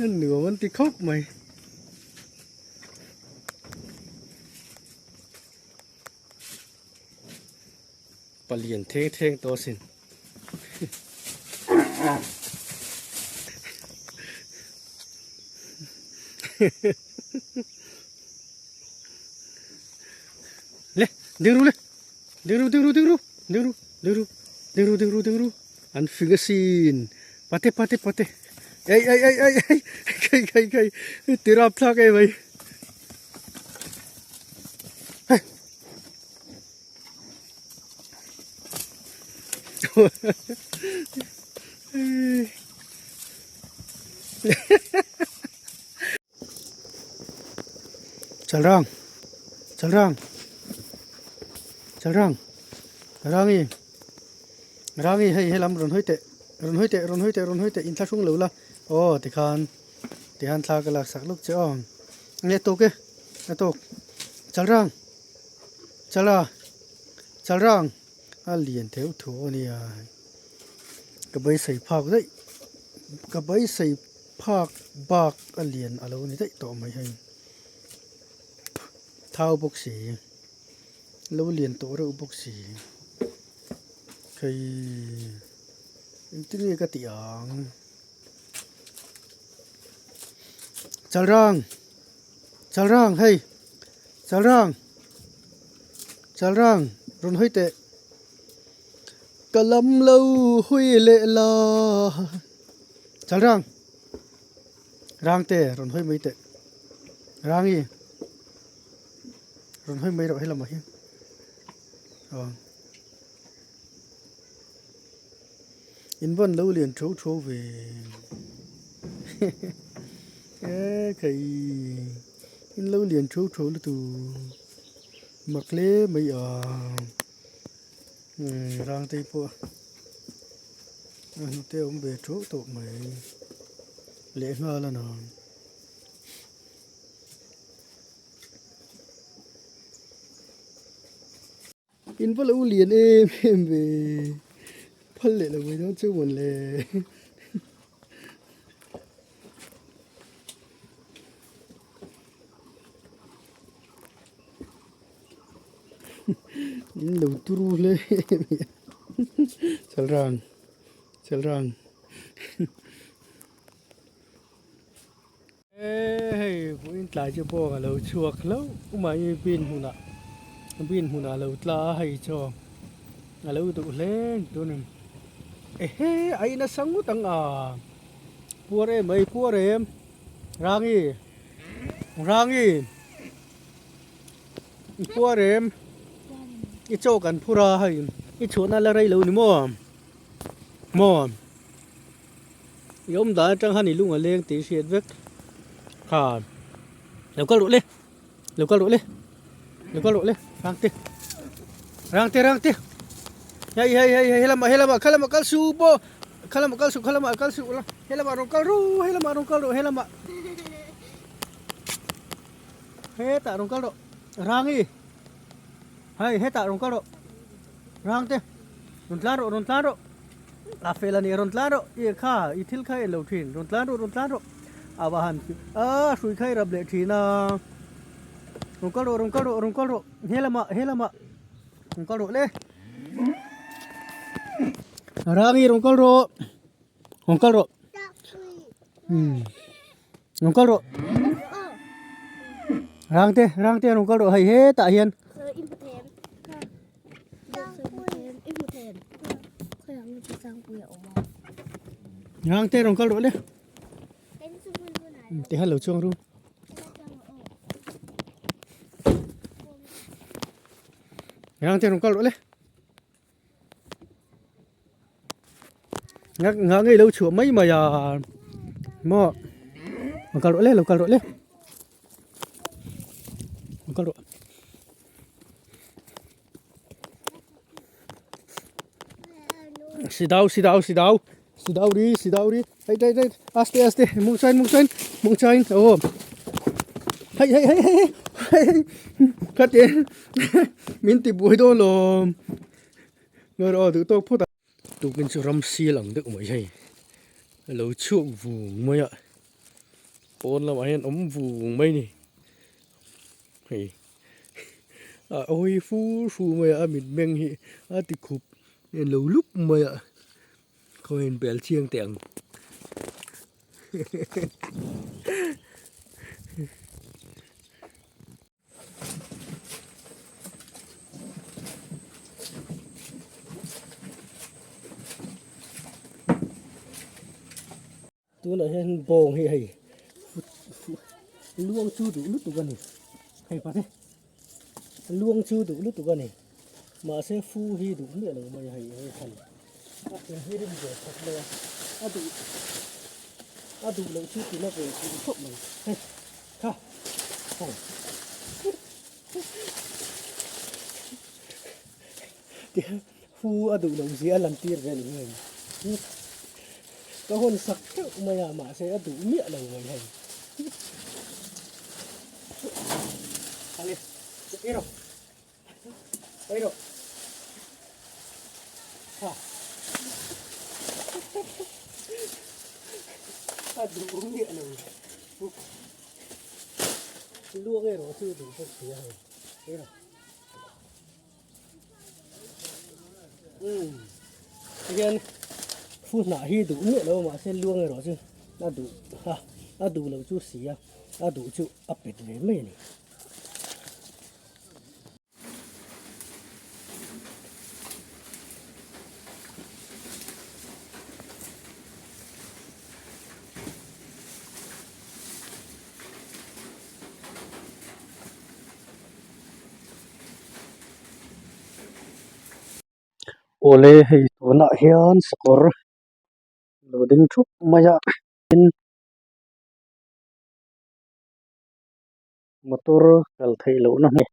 Nuam an ti khawp mai. Palian theng theng tawh asin. Le, ding ru le. Ding ru, ding ru, ding ru. Ding ru, ding ru. Ding ru, ding ru, ding ru. An fing asin. Pate, pate, pate. Ei, ei, ei, ei, ei. Kai, kai, kai. Tirap thlak ei mai. Hey. Chalrang Chalrang Chalrang Rangi Rangi hei helam rawn hawi teh rawn hawi teh rawn hawi teh rawn hawi teh inthlahrung lo la aw tikhan tikhan thla ka laksak lawk che aw nge tawk e a tawk Chalrang Chala Chalrang a lian theuh thuah a nia ka beisei phak daih ka beisei phak bak a lian a lo ni daih tawh mai hei thau bawk si lo lian tawh reuh bawk si hei engtin nge ka tih ang Chalrang Chalrang hei Chalrang Chalrang rawn hawi teh ka lam lo hawi leh la Chalrang Rang te rawn hawi mai teh Rangi rawn hawi mai rawh helamah hian aw In van lo lian tho tho ve e khai in lo lian tho tho lutuk mak hle mai a rang te pawh a hnute a awm ve tho tawh mai leh nghal a ni. In va lo lian em em ve phal leh lo mai dawn chu mawn le in lo turu hle mai a chalrang chalrang. Hei vawiin tlai chu bawng a lo chhuak hlauh mai bin hmunah bin hmunah a lo tla a hei chaw a lo duh hle tunin ehe a in nasa ngut ang a puar em mai puar em rangi rangi i puar em i chaw kan phur a hei i chhuahna la rei lo ni maw maw. I awm dan atang khan i lung a leng tih i hriat vek kha lo kal rawh le lo kal rawh le lo kal rawh le rang te rang te rang te hei hei hei hei helamah helamah khalamah kal suh pawh khalamah kal suh khalamah kal suh la helamah rawn kal ru helamah rawn kal rawh helamah hetah rawn kal rawh rangi hei hetah rawn kal rawh rang te rawn tlan rawh rawn tlan rawh. A fel a ni, rawn tlan rawh, i kha, i thil kha en lo thin, rawn tlan rawh, rawn tlan rawh, a va han a hrui kha i rap leh thin a, rawn kal rawh, rawn kal rawh, rawn kal rawh, he lamah, he lamah, rawn kal rawh le, Rangi rawn kal rawh, rawn kal rawh, umm rawn kal rawh, Rangte, Rangte rawn kal rawh hei hetah hian. Rang te rawn kal rawh le ti hello chuang ru rang te rawn kal rawh le ngah ngah ngei lo chhuah mai mai a maw rawn kal rawh le lo kal rawh le rawn kal rawh. Sidau sidau sidau sidau ri sidau ri hei hei hei aste aste mung chain mung chain mung chain aw hei hei hei hei hei khate min ti buai dawn lawm ngawi rawh aw duh tawk phawt a tukin chu ram sial ang deuh mai hei a lo chhuak vung mai a. Pawn lamah hian awm vung mai a ni hei a hawi fur fur mai a a mit meng hi a ti khup en lo lup mai a khaw in bel chiang teh ang. Tunah hian bawng hi hei luang chu duh lutuk a ni hei pate luang chu duh lutuk a ni mahse fu hi duh miah lo mai hei hei khan a hi rim ve khawp mai a a duh a duh loh chu tina ve duh khawp mai hei kha hei Fu a duh loh zia a lan tir ve ni hei. Ka hawn sak theuh mai a mahse a duh miah lo mai hei. Ale, ei rawh. Ei rawh. Ha. A duh miah lo. Luak erawh chu duh bawk si a hei. Ei rawh. Tihian fu hnah hi duh miah lo mahse luang erawh chu a duh a a duh loh chu si a a duh chu a pet ve mai a ni. Awle hei tunah hian sakawr lo ding thup mai a tin motor kal theih lohna hmun.